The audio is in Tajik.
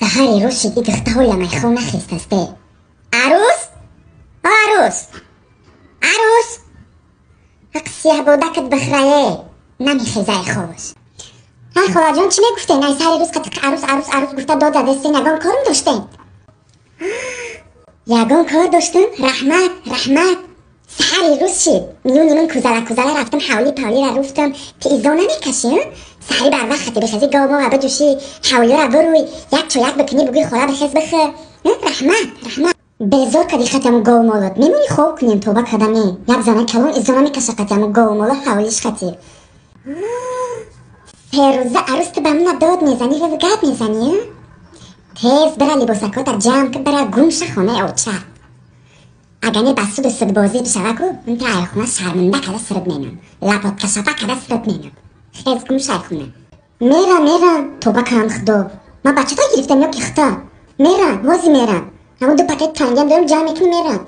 Саҳари рӯз шид, и духта ҳоля майхол нахестасте. Арӯс? Арӯс, арӯс, ҳақ сиҳбодакат бихрае, намехезай хобаш. Ҳа, холаҷон, чӣ мегуфтен? Ай саҳари рӯз қатиқ арӯс, арӯс, арӯс гуфта дод задестен. Ягон корм доштен? Ягон кор доштам? Раҳмат, раҳмат. Саҳари рӯз шид, миёни ман кузала кузала рафтам, ҳавли павлира руфтам. Ти изо намекашӣ? Саҳари барвақт хати бихезӣ, говмова биҷӯшӣ, ҳавлиёра буруй, як чояк бикунӣ, бугӯи хола бихез, бихӯ. Раҳмат, раҳмат. Безор кади хатаму говмолот. Мемонӣ хоб кунем? Тоба кадаме, як зана калон изо намекаша қатаму говмоло ҳавлиш хати. Ферӯза, арӯс, ту ба мана дод мезанӣ ва гап мезанӣ? Тез бира, либосакота ҷамъ ки, бира гумша хонаи оча. Агар не, ба суду судбозӣ бишаваку, ман та айхона шарманда када сирд менам, лапоткашапа када сирд менам. Хез, гумша айхона. Мера, мера, тоба кам, худо, ман бачата гирифтам ё ки хита? Мера, ҳози мерам. Ҳамон ду пакет тангиам дорам, ҷамъ мекунӣ, мерам.